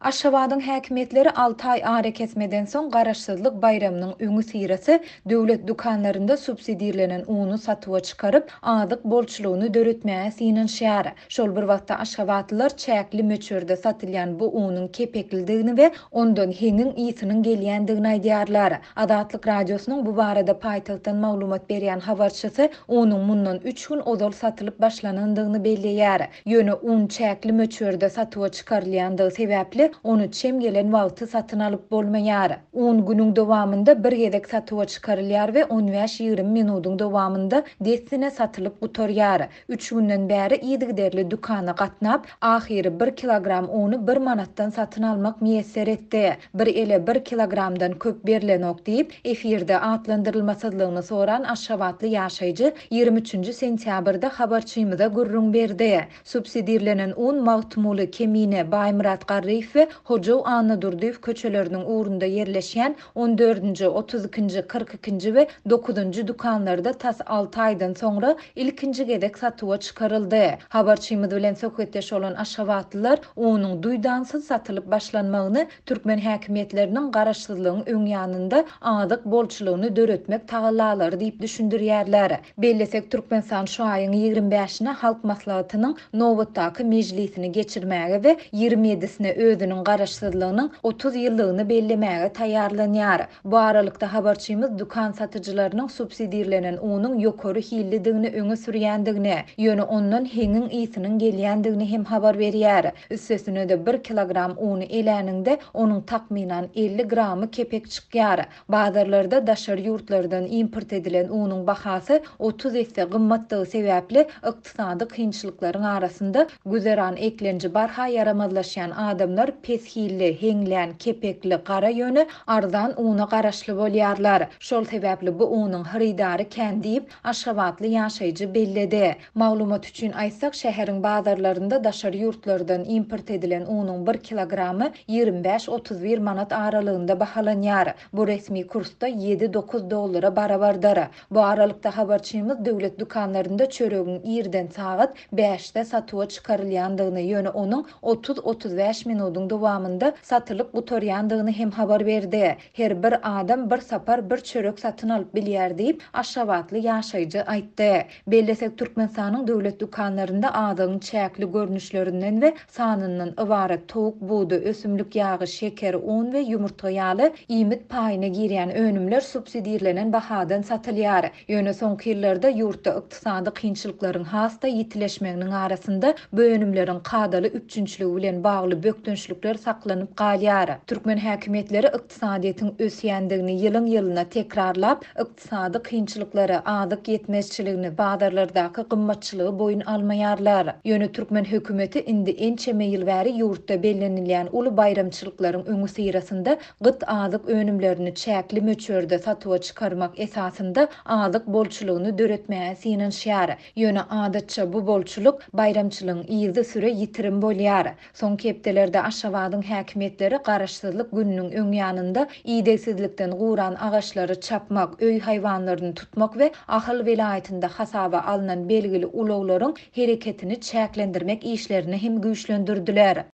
Aşgabadyň häkimiýetleri alty aý arakesmeden soň Garaşsyzlyk baýramynyň öňüsyrasy döwlet dükanlarynda subsidirlenen uny satuwa çykaryp, azyk bolçulygyny döretmäge synanyşýar. Şol bir wagtda aşgabatlylar çäkli möçberde satylýan bu unuň kepeklidigini we ondan heňiň ysynyň gelýändigini aýdýarlar. Azatlyk Radiosynyň bu barada paýtagtdan maglumat berýän habarçysy unuň mundan üç gün ozal satylyp başlanandygyny belleýär. Ýöne un çäkli möçberde satuwa çykarylýandygy sebäpli, ony çem gelen wagty satyn alyp bolmaýar. Un günüň dowamynda bir gezek satuwa çykarylýar we on bäş-ýigrimi minudyň dowamynda dessine satylyp gutarýar. Üç günden bäri yzygiderli dükana gatnap, ahyry bir kilogram uny bir manatdan satyn almak miýesser etdi. Bir ele bir kilogramdan köp berlenok diýip, efirde atlandyrylmasyzlygyny soran aşgabatly ýaşaýjy 23-nji sentýabrda habarçymyza gürrüň berdi. Subsidirlenen un Magtymguly, Kemine, Baýmyrat Garryýew we Hojaw Annadurdyýew köçeleriniň ugrunda ýerleşýän on dördünji, otuz ikinji, 42-nji we dokuzynjy dükanlarda tas alty aýdan soňra ilkinji gezek satuwa çykaryldy. Habarçymyz bilen söhbetdeş bolan aşgabatlylar unuň duýdansyz satylyp başlanmagyny türkmen häkimiýetleriniň garaşsyzlygyň öň ýanynda azyk bolçulygyny döretmek tagallalary diýip düşündirýärler. Bellesek, Türkmenistan şu aýyň 25-ine Halk Maslahatynyň nobatdaky mejlisini geçirmäge we 27-sine özüniň garaşsyzlygynyň 30 ýyllygyny bellemäge taýýarlanýar. Bu aralykda, habarçymyz dükan satyjylarynyň subsidirlenen unuň ýokary hillidigini öňe sürýändigini, ýöne ondan heňiň ysynyň gelýändigini hem habar berýär. Üstesine-de, bir kilogram uny eläniňde, onuň takmynan 50 gramy kepek çykýar. Bazarlarda daşary ýurtlardan import edilen unuň bahasy 30 esse gymmatdygy sebäpli, ykdysady kynçylyklaryň arasynda güzeran eklenji barha ýaramazlaşýan adamlar pes hilli, heňlän, kepekli, gara ýöne arzan una garaşly bolýarlar. Şol sebäpli bu unuň hyrydary kän diýip, aşgabatly ýaşaýjy belledi. Maglumat üçin aýtsak, şäheriň bazarlarynda daşary ýurtlardan import edilen unuň bir kilogramy 25-31 manat aralygynda bahalanýar. Bu resmi kursda ýedi-dokuz dollara barabardyr. Bu aralykda, habarçymyz döwlet dükanlarynda çöregiň irden sagat bäşde satuwa çykarylýandygyny, ýöne onuň 30-35 minudyň dowamynda satylyp gutarýandygyny hem habar berdi. Her bir adam bir sapar bir çörek satyn alyp bilýär diýip, aşgabatly ýaşaýjy aýtdy. Bellesek, Türkmenistanyň döwlet dükanlarynda azygyň çäkli görnüşlerinden we sanyndan ybarat towuk budy, ösümlik ýagy, şeker, un we ýumurtga ýaly iýmit paýyna girýän önümler subsidirlenen bahadan satylýar. Ýöne soňky ýyllarda ýurtda ykdysady kynçylyklaryň has-da ýitileşmeginiň arasynda bu önümleriň kadaly üpjünçiligi bilen bagly bökdençlikler saklanyp galýar. Türkmen häkimiýetleri ykdysadyýetiň ösýändigini ýylyň-ýylyna tekrarlap, ykdysady kynçylyklary, azyk ýetmezçiligini, bazarlardaky gymmatçylygy boýun almaýarlar. Ýöne türkmen hökümeti indi ençeme ýyl bäri ýurtda bellenilýän uly baýramçylyklaryň öňüsyrasynda gyt azyk önümlerini çäkli möçberde satuwa çykarmak esasynda azyk bolçulygyny döretmäge synanyşýar. Ýöne adatça bu bolçulyk baýramçylygyň yzysüre ýitirim bolýar. Soňky hepdelerde Aşgabadyň häkimiýetleri Garaşsyzlyk gününiň öň ýanynda idegsizlikden guran agaçlary çapmak, öý haýwanlaryny tutmak we Ahal welaýatynda hasaba alnan belgili ulaglaryň hereketini çäklendirmek işlerini hem güýçlendirdiler.